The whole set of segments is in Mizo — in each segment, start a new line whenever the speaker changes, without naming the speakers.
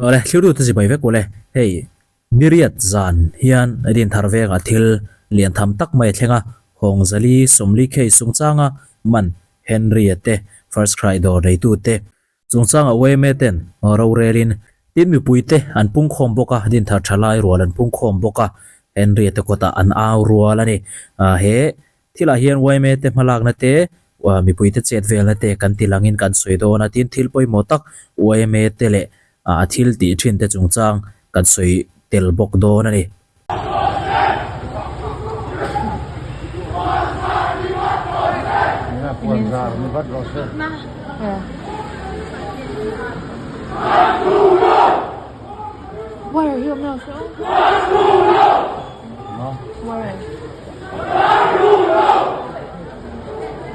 Awle, thilrute chibai vek ule. Hei, Miriat zan hian Dinthar vengah thil lian tham tak mai a thleng a, Hawngzali Sawmli case chungchanga man Henry-a te, First Cry dawr neitute chungchanga yma ten rorelin tin mipuite an pungkhawm bawk a, Dinthar thalai rual an pungkhawm bawk a, Henry-a te kawtah an au rual a ni. He Thilah hian yma te hmalakna te, mipuite chet velna te kan ti langin kan sawi dawn a, tin thil pawimawh tak yma te leh a thil tih thin te chungchang kan sawi tel bawk dawn a ni.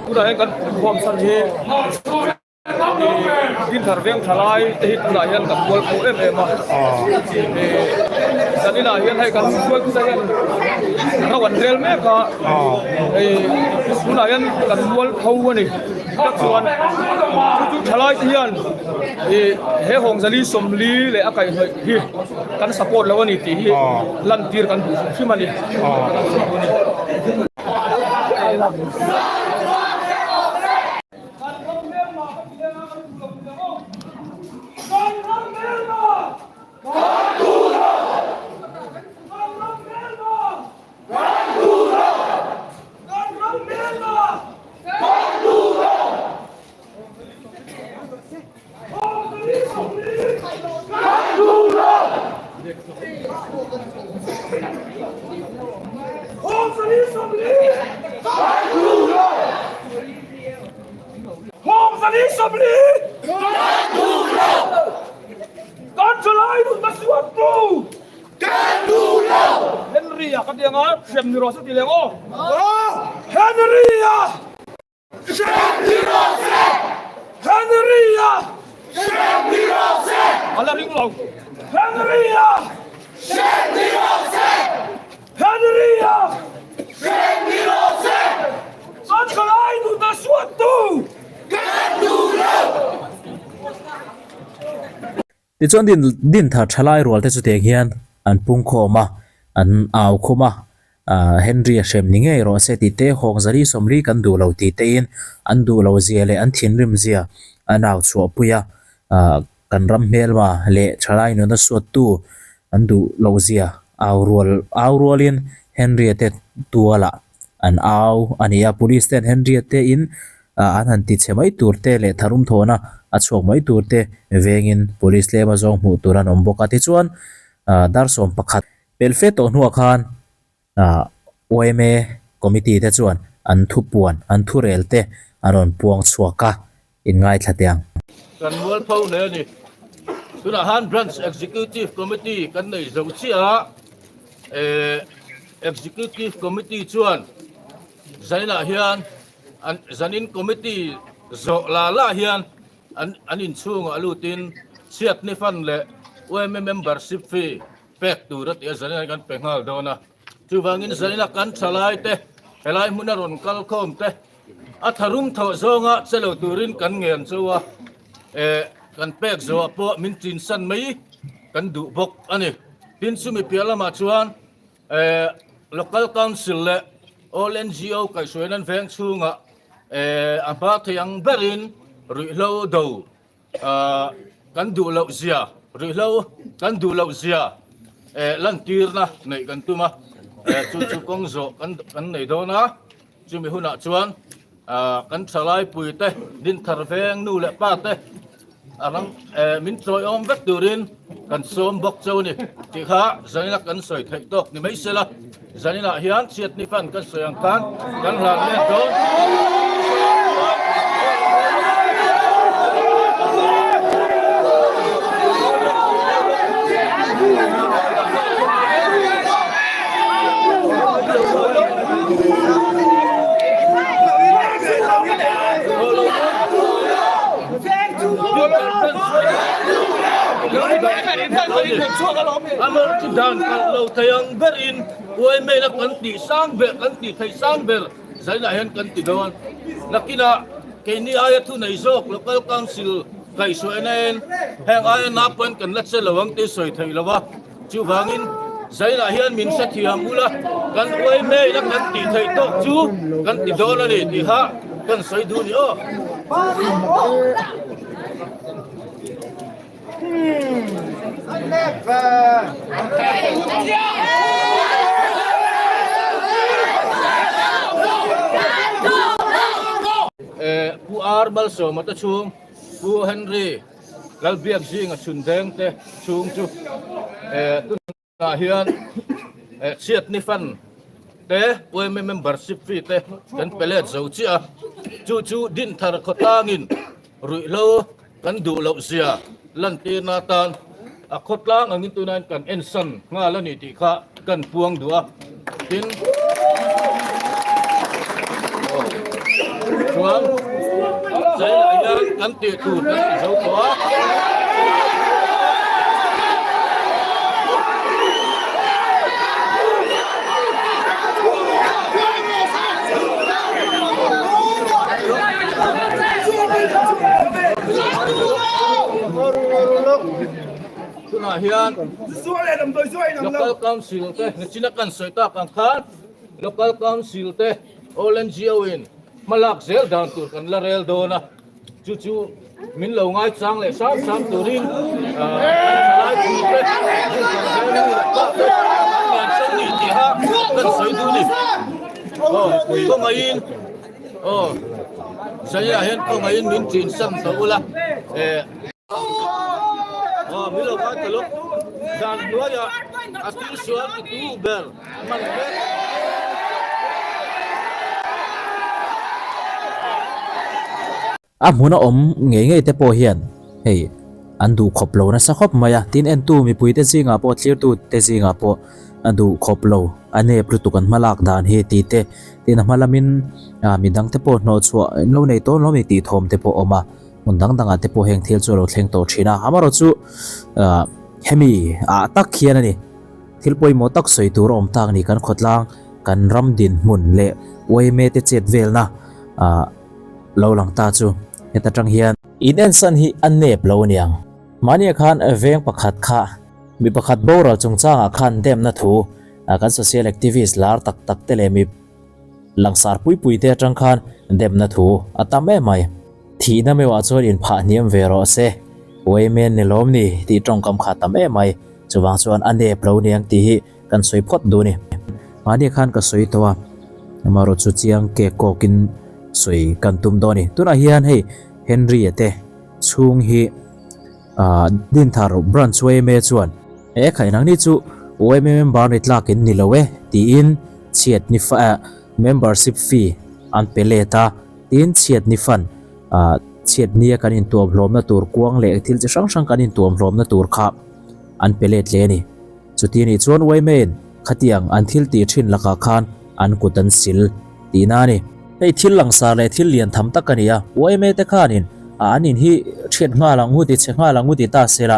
Tunah hian kan khawm chhan hi Dinthar veng thalai te hi tunah hian kan kual pawh em em a zaninah hian hei kan hruaitute hian ro an rel mek a hei tunah hian kan mual tho a ni tak chuan chu chu thalai te hian ih he Hawngzali 40 leh a kaihhnawih hi kan support lo a ni tih hi lantir kan duh hrim hrim a ni. Henry-a ka ti anga hrem ni rawh se ti leh ang aw. Henry-a! Henry-a! A la ring lo. Henry-a! Henry-a! Kan thalai nuna suattu!
Tichuan din Dinthar thalai rual te chutiang hian an pungkhawm a, an au khum a, ah Henry a hrem ni ngei rawh se tih te, Hawngzali 40 kan duh lo tih te in an duh lo zia leh an thinrim zia an au chhuah pui a, ah kan ram hmelma leh thalai nuna suattu an duh lo zia au rual au rualin Henry a te tualah an au a ni a, police ten Henry a te in an han ti chhe mai tur te leh tharum thawhna a chhuak mai tur te vengin police tlem a zawng hmuh tur an awm bawk a. Tichuan dar 11 pelh fe tawh hnuah khan yma committee te chuan an thupuan an thurel te an rawn puang chhuak a, inngaithla teh ang.
Kan mualpho hle a ni. Tunah han Branch Executive Committee kan nei zo chiah a, Executive Committee chuan zainah hian An zanin committee zawh la la hian an an inchhungah lutin chhiatni fund leh yma membership fee pek tur a tih a zanin kan pe nghal dawn a. Chuvangin zanina kan thalai te helai hmuna rawn kal khawm te a tharum thawh zawnga che lo turin kan ngen chu a, eh kan pek zawhah pawh min chinsan mai kan duh bawk a ni. Tin chumi piah lamah chuan Local Council leh All NGO kaihhruaina an veng chhungah a hma thei ang berin ruihhlo do kan duh loh zia, ruihhlo kan duh loh zia lantirna neih kan tum a, chu chu kawng zawh kan nei dawn a. Chumi hunah chuan kan thalaipui te, Dinthar veng nu leh pa te a rang min chawiawm vek turin kan sawm bawk cheu a ni tih kha zaninah kan sawi theih tawk ni mai sela, zaninah hian chhiatni fan kan sawi ang khan kan hlan let dawn. Amawr chu dan kalh lo thei ang berin uaimela kan tih sang ber kan tih theih sang ber zainah hian kan ti dawn. Nakinah keini aia thu nei zawk Local Council. Kaihhruainain heng aia naupang kan la che lo ang tih sawi theih lo a, chuvangin Zainah hian min hrethiam ula kan uai mail a kan tih theih tawk chu kan ti dawn a ni tih kha kan sawi duh a ni aw. Pu R Malsawma te chhung Pu Henry Lalbiak zinga chhun deng te chhung chu tunah hian chhiatni fan te yma membership fee te kan pe let zo chiah a, chu chu Dinthar khawtlangin ruihhlo kan duh loh zia lantirna atan a khawtlang angin tunain kan ensan nghal a ni tih kha kan puang duh a, tin chuan zaiah hian kan tih tur kan ti zo tawh a. Tunah hian Local Council te nichina kan sawi tak ang khan Local Council te All NGO in hmalak zel dan tur kan la rel dawn a, chu chu min lo ngaichang leh hram hram turin thalai pui te kan ni tih kha kan sawi duh a ni. Aw kawngaihin aw Zaiah hian kawngaihin min ṭin san tawh ula eh. Aw min lo ngai ta lawk. Dan hnuaiah a thil sual titu ber man vek.
A hmun a awm ngei ngei te pawh hian hei an duh khawp lo nasa khawp mai a, tin entu mipui te zingah pawh thlirtu te zingah pawh a duh khawp lo, a nep lutuk an hma lak dan hi tih te, tin a hma lamin midang te pawh hnawhchhuah an lo nei tawn lo a ni tih thawm te pawh a awm a. Hmun dang dangah te pawh heng thil chu a lo thleng tawh thin a, amaherawhchu ah hemi ah tak hian a ni thil pawimawh tak sawi tur a awm tak a ni kan khawtlang kan ram dinhmun leh yma te chet velna ah lo lang ta chu heta tang hian. In ensan hi a nep lo aniang. Mahnia khan veng pakhat kha mi pakhat boral chungchangah khan demna thu kan social activist lar tak tak te leh mi Langsar pui pui te atang khan demna thu a tam em mai. Thihna meuhah chuan inphah hniam ve rawh se. Wayman ni lawm ni tih tawngkam kha tam em mai. Chuvang chuan a nep lo niang tih hi kan sawi phawt duh ni. Mahni khan ka sawi tawh a, amaherawh chu chiang kek kawkin sawi kan tum dawn ni. Tunah hian hei Henry-a te chhung hi. Ahh Dinthar Branch yma chuan He khainangni chu yma member ni tlak in ni lo e tiin chhiat ni fa eh membership fee an pe let a, tin chhiat ni fund ah chhiat nia kan intuam hlawmna tur kuang leh thil chi hrang hrang kan intuam hlawmna tur kha an pe let hle a ni. Chuti nih chuan yma in khatiang an thil tih thin lakah khan an kut an sil tihna a ni. Hei thil langsar leh thil lian tham tak a ni a, yma te khanin a an in hi thiat nghal ang u ti chhe nghal ang u ti ta sela,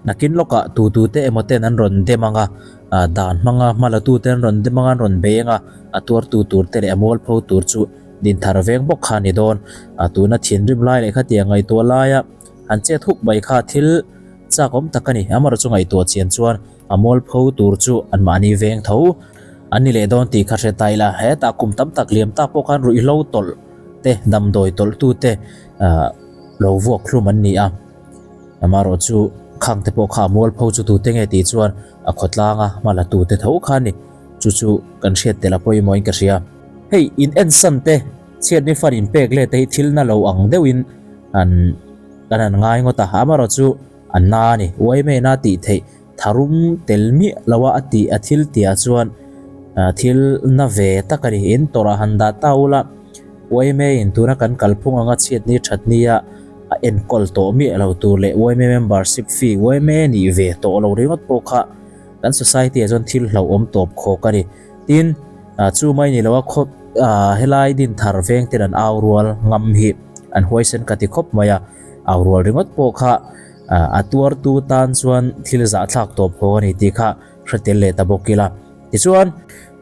nakin lawkah tu tu te emaw ten an rawn dem ang a, dan hmanga hma la tu te an rawn dem ang a, an rawn bei ang a, a tuartu tur te leh a mualpho tur chu dinthar veng bawk kha a ni dawn. Tuna thinrim lai leh khatiang ngaihtuah laia han chet huk mai kha thil Chak awm tak a ni, amaherawh chu ngaihtuah chian chuan a mualpho tur chu anmahni veng tho an ni leh dawn tih kha hre ta ila, hetah kum tam tak liam tak pawh khan ruihhlo tawlh te, damdawi tawlh tu te lo vuak hlum an ni a, amaherawh chu khang te pawh kha a mualpho chu tute nge tih chuan a khawtlanga hma la tu te tho kha a ni, chu chu kan hriat tel a pawimawhin ka hria. Hei in ensan te, chhiatni fan inpek let te hi thil na lo ang deuhin an. Kan han ngai ngawt a, amaherawh chu a na a ni. Uaimena tih theih tharum tel miah lo a a tih a thil tihah chuan thil na ve tak a ni. In tawrh ah han dah ta ula, Uaimeiin tuna kan kalphung anga chhiatni thatnia a enkawl tawh miah lo tur leh Uaime membership fee Uaime nih ve tawh lo ringawt pawh kha kan society ah chuan thil hlauhawm tawp khawk a ni. Tin, chu mai ni lo a khawp helai Dinthar veng ten an au rual ngam hi an huaisen ka ti khawp mai a, au rual ringawt pawh kha a tuartu tan chuan thil zahthlak tawp khawk a ni tih kha hre tel leh ta bawk ila. Tichuan,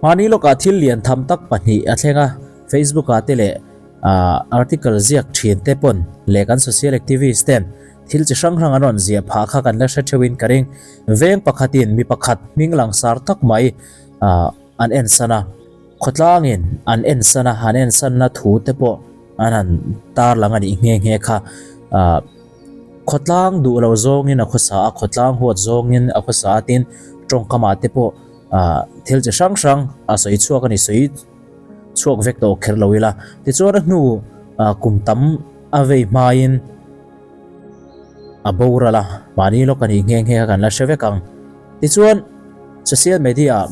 hmani lawkah thil lian tham tak pahnih a thleng a, Facebook ah te leh. Article ziak thin te pawn leh kan social activist ten thil chi hrang hrang an rawn ziah phah kha kan la hre theuhin ka ring. Veng pakhatin mi pakhat hming langsar tak mai an ensan a, khawtlangin an ensan a, an ensanna thu te pawh an han tarlang a nih nghe nghe kha. Khawtlang duh lo zawngin a khawsa a, khawtlang huat zawngin a khawsa a tin tawngkamah te pawh thil chi hrang hrang a sawi chhuak a ni sawi chhuak vek tawh kher lo ila. Tichuan a hnu kum tam a vei hmain a boral a, mahni lawk a nih nghe nghe kha kan la hre vek ang. Tichuan social media ah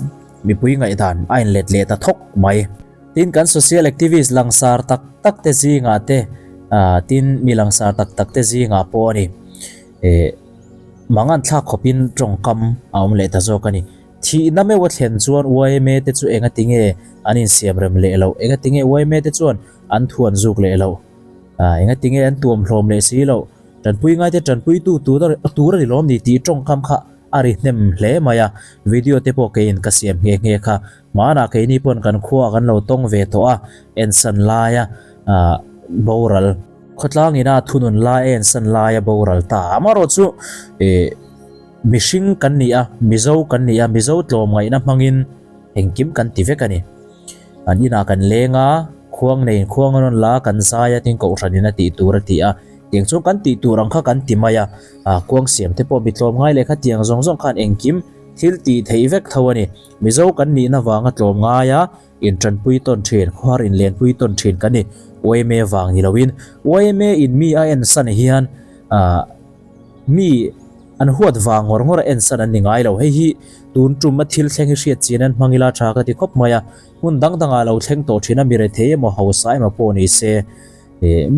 mipui ngaihdan a inlet leh ta thawk mai. Tin kan social activist langsar tak tak te zingah te tin mi langsar tak tak te zingah pawh a ni. Mangan thlak khawpin tawngkam a awm leh ta zawk a ni. Thihna meuh a thlen chuan yma te chu enga tinge an insiam rem leh loh? Enga tinge yma te chuan an thuan zuk leh loh? Enga tinge an tuam hlawm leh si loh? Tanpui ngaite tanpuitu tur a ni lawm ni tih tawngkam kha a ri hnem hle mai a, video te pawh keiin ka siam nghe nghe kha. Hmanah keini pawn kan khuaah kan lo tawng ve tawh a, ensan laia boral. Khawtlang ina thunun lai a ensan laia boral ta. Amaherawhchu ih. Mihring kan ni a, Mizo kan ni a, Mizo tlawmngaihna hmangin engkim kan ti vek a ni. An inah kan leng a, khuang neiin khuang a rawn la a, kan zai a, tin kohhranin a tih tur a ti a, tiang chuan kan tih tur ang kha kan ti mai a, kuang siam te pawh mi tlawmngai leh kha tiang zawng zawng khan engkim thil tih theih vek tho a ni. Mizo kan nihna vanga tlawmngai a, intanpui tawn thin, khuar inlenpui tawn thin kan ni. Yma vang ni loin yma in mi a ensan hian Mi an huat vang ngawr ngawr a ensan an ni ngai lo. Hei hi tun tum a thil thleng hi hriat chian an hmang ila tha ka ti khawp mai a. Hmun dang dangah lo thleng tawh thin a, mi rethei emaw hausa emaw pawh ni se.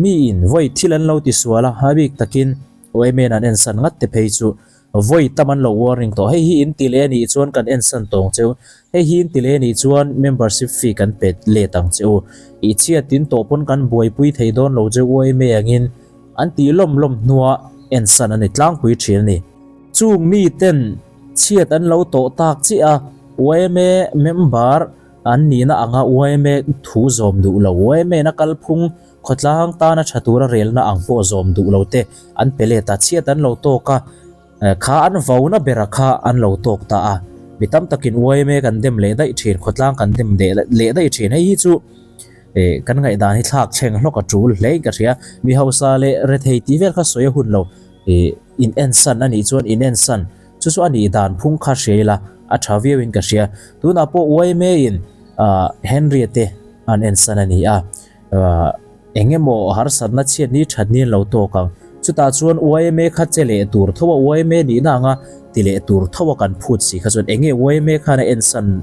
Mi in vawi thil an lo ti sual a, a bik takin yma an ensan ngat te phei chu vawi tam an lo warning tawh. Hei hi in ti leh a nih chuan kan ensan tawng cheu. Hei hi in ti leh a nih chuan membership fee kan pe let ang che u. I chhiat in tawh pawn kan buaipui thei dawn lo che yma angin. An tih lawm lawm hnua ensan a ni tlangpui thin a ni. Chung miten chhiat an lo tawh tak chiah a, yma member an nihna anga yma thu zawm duh lo, yma na kalphung khawtlang tana tha tura relna ang pawh zawm duh lo te an pe let a, chhiat an lo tawk a, kha an vauna bera kha an lo tawk ta a. Mi tam takin yma kan dem leh daih thin, khawtlang kan dem leh daih thin, hei hi chu. Eh, kan ngaihdan hi thlak thleng hlawk a tul hle in ka hria. Mi hausa leh rethei tih vel kha sawi a hun lo. Eh, in ensan a nih chuan in ensan. Chu chu a nih dan phung kha hria ila a tha viau in ka hria. Tunah pawh yma in ah Henry-a te an ensan a ni a. Ah, eng emaw harsatna chhiat ni that ni an lo tawk ang. Chutah chuan yma kha che leh tur tho a, yma nihna anga ti leh tur tho a kan phut si kha chuan eng nge yma khan a ensan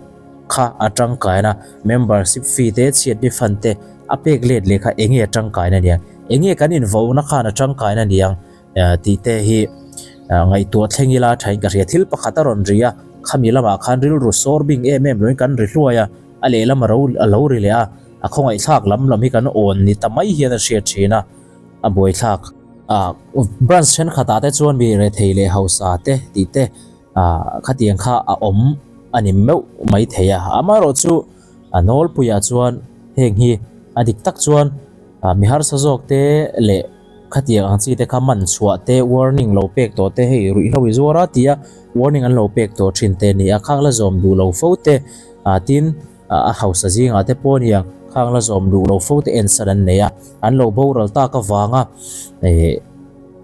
kha a tangkaina membership fee te chhiatni fund te a pek let leh kha enge a tangkaina niang enge kan invohna khan a tangkaina niang tih te hi ngaihtuah thleng ila thain ka hria thil pakhat a rawn ri a khami lamah khan rilru sawr bing em em loin kan ri hluai a a lehlam a ro a lo ri leh a a khawngaihthlak lam lam hi kan awn ni ta mai hian a hriat thin a a buaithlak a branch thenkhatah te chuan mi rethei leh hausa te tih te Ah, khatiang kha a awm a ni meuh mai thei a. Amaherawhchu a nawlpuiah chuan heng hi a dik tak chuan mi harsa zawk te leh khatiang ang chi te kha man chhuah te, warning lo pek tawh te, hei ruihhlo i zuar a tia warning an lo pek tawh thin te a ni a, khang la zawm duh lo fo te, tin a hausa zingah te pawh nia khang la zawm duh lo fo te ensan an nei a, an lo boral tak avanga eh.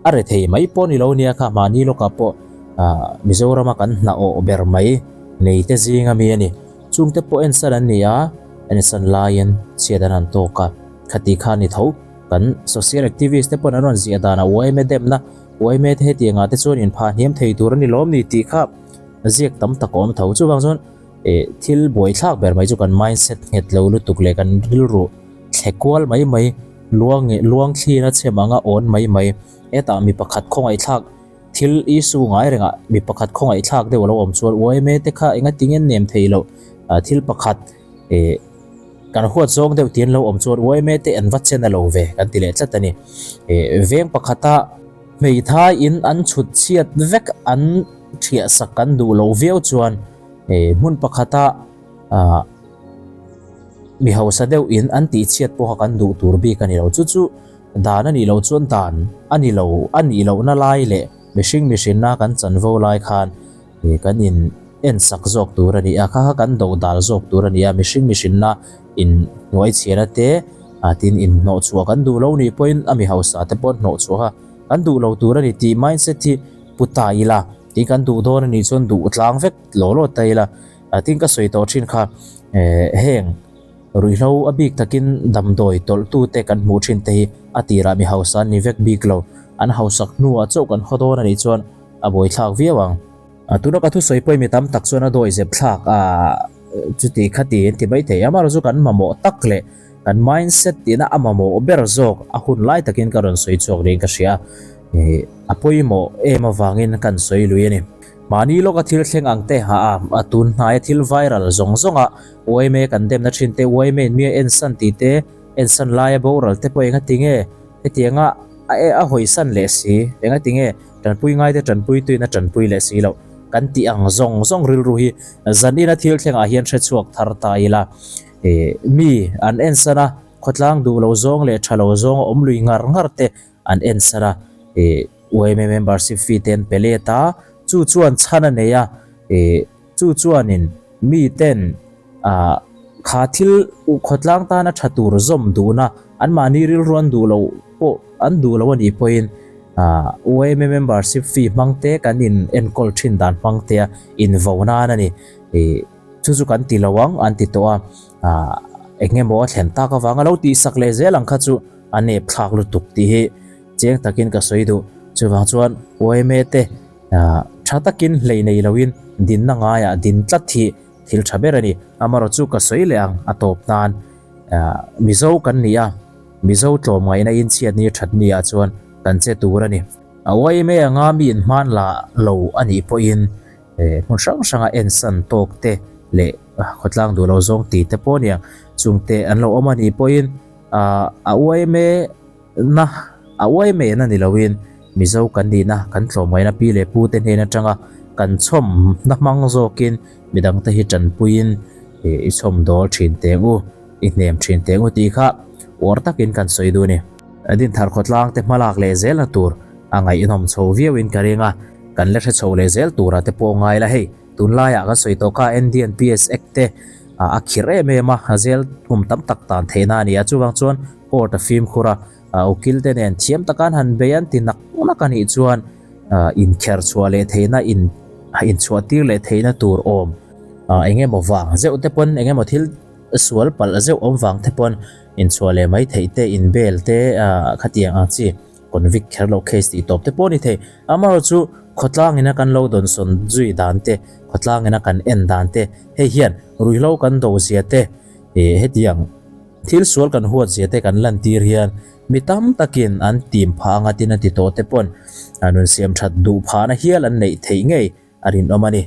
A re thei mai pawh ni lo nia kha mahni lawkah pawh Mizorama kan hna awh ber mai nei te zing ami a ni. Chungte pawh ensan an ni a, ensan laiin chhiat an han tawk a, khati kha ni tho. Kan social activist te pawn an rawn ziah danah yma demna, yma te hetiangah te chuan inphah hniam thei tur a ni lawm ni tih kha ziak tam tak a awm tho. Chuvang chuan thil buaithlak ber mai chu kan mindset nghet lo lutuk leh kan rilru thle kual mai mai. Luang nge luang thliin a chhem anga awn mai mai. Hetah mi pakhat khawngaihthlak thil issue ngai rengah mi pakhat khawngaihthlak deuh a lo awm chuan yma te kha enga tinge nem thei loh thil pakhat eh kan huat zawng deuh tih an lo awm chuan yma te an va chen a lo ve kan ti leh tlat a ni. Eh veng pakhata hmeithai in an chhut chhiat vek an thiah sak kan duh loh viau chuan eh hmun pakhata ah. Mi hausa deuh in an tih chhiat pawha kan duh tur bik a ni lo. Chu chu dan a nih loh chuan dan a ni lo a nih lohna lai leh mihring mihrinna kan chanvo lai khan kan in en sak zawk tur a ni a, kha kha kan do dal zawk tur a ni a, mihring mihrinna in hnuai chhiana te tin in hnawh chhuah kan duh lo nih pawhin a mi hausa te pawh an hnawh chhuah a, kan duh lo tur a ni tih mindset hi pu ta ila, tin kan duh dawn a nih chuan duh tlang vek law law ta ila. Tin ka sawi tawh thin kha heng ruihhlo a bik takin damdawi tawlhtute kan hmuh thin te hi a tirah mi hausa an ni vek bik lo. An hausak hnuah chauh kan haw dawn a nih chuan a buaithlak viau ang. Tuna ka thusawi pawhin mi tam tak chuan a dawi zep thlak a chuti khati an ti mai thei. Amaherawhchu kan mamawh tak leh kan mindset tihna a mamawh ber zawk a hun lai takin ka rawn sawi chhuak niin ka hria. A pawimawh em avangin kan sawi lui a ni. Mahni lawka thil thleng ang te ha a, a tun hnaia thil viral zawng zawnga yma kan demna thin te, yma in mi a ensan tih te, ensan laia boral te pawh engati nge hetianga a e a hawisan leh si, engati nge tanpui ngai te tanpui tuin a tanpui leh si loh kan tih ang zawng zawng rilru hi zanina thil thlengah hian hre chhuak thar ta ila. E mi an ensan a, khawtlang duh lo zawng leh tha lo zawng a awm lui ngar ngar te an ensan a, e yma membership fee te an pe let a, chu chuan chhan a nei a, e chu chuanin mi ten ah kha thil khawtlang tana tha tur zawm duhna anmahni rilru an duh loh pawh an duh loh a nih pawhin ah yma membership fee hmang te kan in enkawl thin dan hmang te a invo nan a ni, e chu chu kan ti lo ang an ti tawh a, ah eng emaw a thlen tak avanga lo tihsak leh zel ang kha chu a nep thlak lutuk tih hi. Chiang takin ka sawi duh. Chuvang chuan yma te tha takin hlei nei loin dinna ngaiah din tlat hi thil tha ber a ni. Amaherawh chu ka sawi leh ang a tawp nan Mizo kan ni a, Mizo tlawmngaihna inchhiat ni that ni ah chuan kan che tur a ni. Yma anga mi inhman la lo a nih pawhin hmun hrang hranga ensan tawk te leh khawtlang duh lo zawng ti te pawh aniang chungte an lo awm a nih pawhin a yma Na, a uai mai na ni loin Mizo kan nihna kan tlawmngaihna pi leh pu te hnen atanga kan chhawm na hmang zawkin midangte hi tanpuiin i chhawm dawl thin teng u, i hnem thin teng u tih kha uar takin kan sawi duh a ni. Dinthar khawtlang te hmalak leh zelna tur a ngaihnawm chho viauin ka ring a, kan la hre chho leh zel tura te pawh ngai la hei. Tunlaiah kan sawi tawh kha NDNPS Act te a khirh em em a, a zel kum tam tak tan theihna a ni a, chuvang chuan court a fimkhur a, ukil te nen thiam taka an han bei an ti nak nak a nih chuan inkher chhuah leh theihna in inchhuah tir leh theihna tur awm eng emaw vang zeuh te pawn eng emaw thil sual palh zeuh awm vang te pawn inchhuah leh mai theih te in bail te khatiang ang chi. Convict kher loh case tih tawp te pawh a ni thei. Amaherawh chu khawtlang ina kan lo dawnsawn zui dan te, khawtlang ina kan en dan te, hei hian ruihhlo kan do zia te, ih hetiang thil sual kan huat zia te kan lantir hian mi tam takin an tim phah anga tin a ti tawh te pawn nun siam that duh phahna hial an neih theih ngei a rinawm a ni.